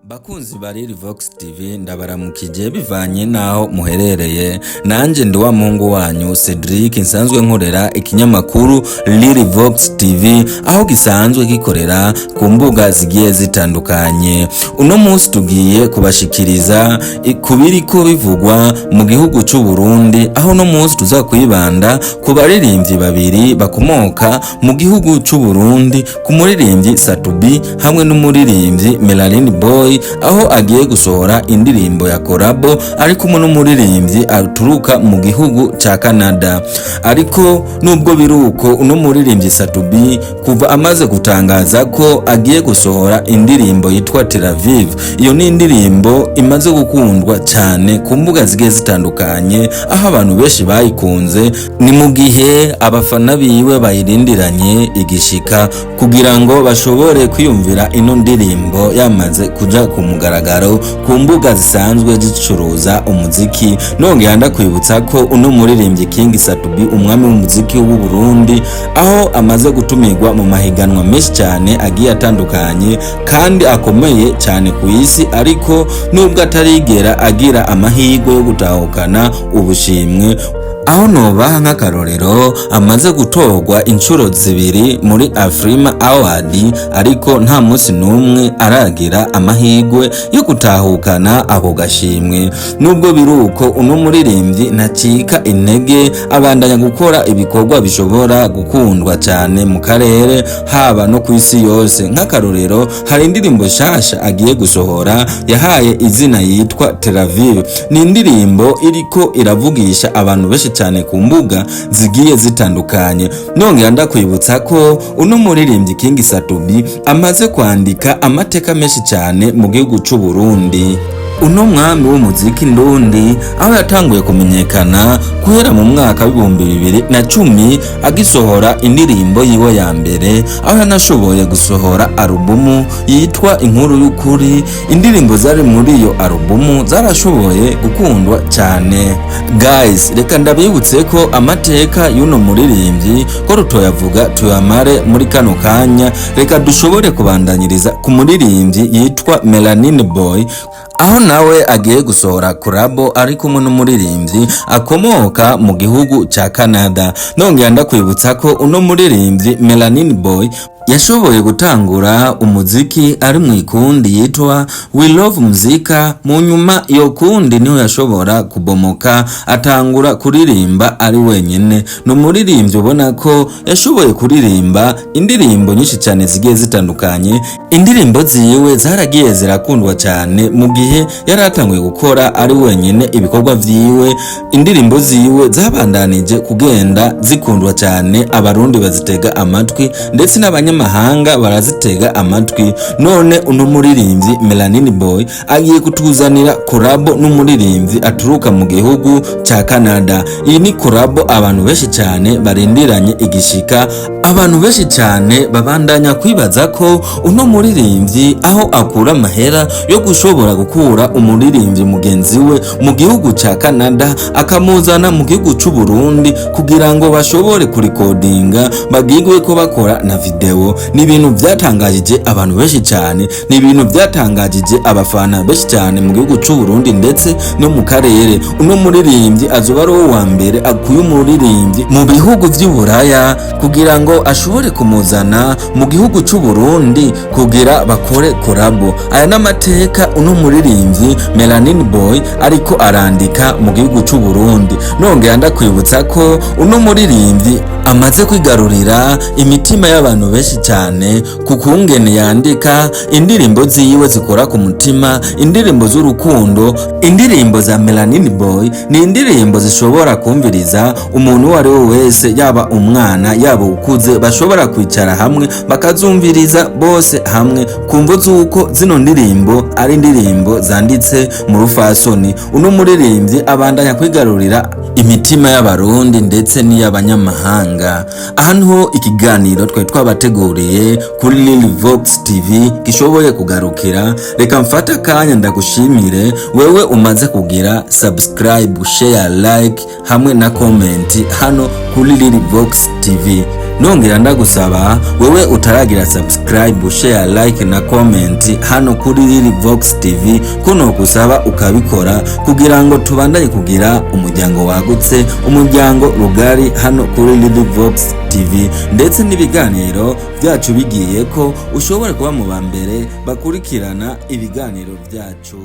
Bakunzi ba Vox TV, ndabaramukije bivanye naho muherereye. Nanje ndi wa muhungu wanyu Cedric, nsanzwe nkorera ikinyamakuru Lily Vox TV, aho gisanzwe gikorera ku mbuga zigiye zitandukanye. Uno munsi tugiye kubashikiriza ku biriko bivugwa mu gihugu c'u Burundi, aho uno munsi tuza kwibanda ku baririmbyi babiri bakomoka mu gihugu c'u Burundi, ku muririmbyi Sat-B hamwe n'umuririmbyi Melanin Boy, aho agiye gusohora indirimbo ya collabo ari kumwe n'umuririmbyi aturuka mu gihugu ca Canada. Ariko nubwo biruko, uno muririmbyi Sat-B, kuva amaze gutangaza ko agiye gusohora indirimbo yitwa Tel Aviv, iyo ni indirimbo imaze gukundwa cyane ku mbuga zigiye zitandukanye, aho abantu benshi bayikunze. Ni mu gihe abafana biwe bayirindiranye igishika kugira ngo bashobore kwiyumvira ino ndirimbo yamaze kuja ku mugaragaro ku mbuga zisanzwe zicuruza umuziki. Nongera ndakwibutsa ko uno muririmbyi King Sat-B, umwami w'umuziki w'u Burundi, aho amaze gutumirwa mu mahiganwa menshi cyane agiye atandukanye kandi akomeye cyane ku isi, ariko nubwo atarigera agira amahirwe yo gutahukana ubushimwe, aho nobaha nk'akarorero, amaze gutorwa inshuro zibiri muri Afrima Award, ariko nta munsi n'umwe aragira amahirwe yo gutahukana ako gashimwe. Nubwo biruko, uno muririmbyi ntacika intege, abandanya gukora ibikorwa bishobora gukundwa cyane mu karere, haba no ku isi yose. Nk'akarorero, hari indirimbo nshasha agiye gusohora yahaye izina yitwa Tel Aviv. Ni indirimbo iriko iravugisha abantu benshi cyane ku mbuga zigiye zitandukanye. Nongera ndakwibutsa ko uno muririmbyi King Sat-B amaze kwandika amateka menshi cyane mu gihugu c'u Burundi. Uno mwami w'umuziki ndundi, aho yatanguye kumenyekana guhera mu mwaka w'2010 agisohora indirimbo yiwe ya mbere, aho yanashoboye gusohora alubumu yitwa Inkuru y'Ukuri. Indirimbo zari muri iyo alubumu zarashoboye gukundwa cyane. Guys, reka ndabibutse ko amateka y'uno muririmbyi ko rutoyavuga tuyamare muri kano kanya. Reka dushobore kubandanyiriza ku muririmbyi yitwa Melanin Boy, aho nawe agiye gusohora collabo ari kumwe n'umuririmbyi akomoka mu gihugu ca Canada. Nongera ndakwibutsa ko uno muririmbyi Melanin Boy yashoboye gutangura umuziki ari mu ikundi yitwa We Love Muzika. Mu nyuma iyo kundi niho yashobora kubomoka, atangura kuririmba ari wenyene. Ni umuririmbyi ubona ko yashoboye kuririmba indirimbo nyinshi cyane zigiye zitandukanye. Indirimbo ziwe zaragiye zirakundwa cyane mu gihe yari atanguye gukora ari wenyene ibikorwa vyiwe. Indirimbo ziwe zabandanije kugenda zikundwa cyane, Abarundi bazitega amatwi, ndetse n'abanyamahanga barazitega amatwi. None uno muririmbyi Melanin Boy agiye kutuzanira collabo n'umuririmbyi aturuka mu gihugu ca Canada. Iyi ni collabo abantu benshi cyane barindiranye igishika. Abantu benshi cyane babandanya kwibaza ko uno muririmbyi aho akura amahera yo gushobora gukura umuririmbyi mugenzi we mu gihugu ca Canada akamuzana mu gihugu c'u Burundi kugira ngo bashobore kurikodinga, bagigwe ko bakora na video. Ni ibintu byatangajije abantu benshi cyane, ni ibintu byatangajije abafana benshi cyane mu gihugu c'u Burundi ndetse no mu karere. Uno muririmbyi azoba ari uwa mbere akuye umuririmbyi mu bihugu vy'Uburaya kugira ngo ashobore kumuzana mu gihugu c'u Burundi kugira bakore collabo. Aya n'amateka uno muririmbyi Melanin Boy ariko arandika mu gihugu c'u Burundi. Nongera ndakwibutsa ko uno muririmbyi amaze kwigarurira imitima y'abantu benshi cyane ku kungene yandika indirimbo ziwe zikora ku mutima, indirimbo z'urukundo. Indirimbo za Melanin Boy ni indirimbo zishobora kumviriza umuntu uwo ari we wese, yaba umwana, yaba ukuze, bashobora kwicara hamwe bakazumviriza bose hamwe, ku mvo z'uko zino ndirimbo ari indirimbo zanditse mu rufasoni. Uno muririmbyi abandanya kwigarurira imitima y'Abarundi ndetse n'iy'abanyamahanga. Aha niho ikiganiro twari twabateguriye kuri Lily Vox TV gishoboye kugarukira. Reka mfate akanya ndagushimire wewe umaze kugira subscribe, share, like hamwe na comment hano kuri Lily Vox TV. Nongera ndagusaba wewe utaragira subscribe, share, like na comment hano kuri Lily Vox TV, kuno gusaba ukabikora kugira ngo tubandanye kugira umuryango wagutse, umuryango rugari hano kuri Lily Vox TV, ndetse n'ibiganiro byacu bigiye ko ushobora kuba mu ba mbere bakurikirana ibiganiro byacu.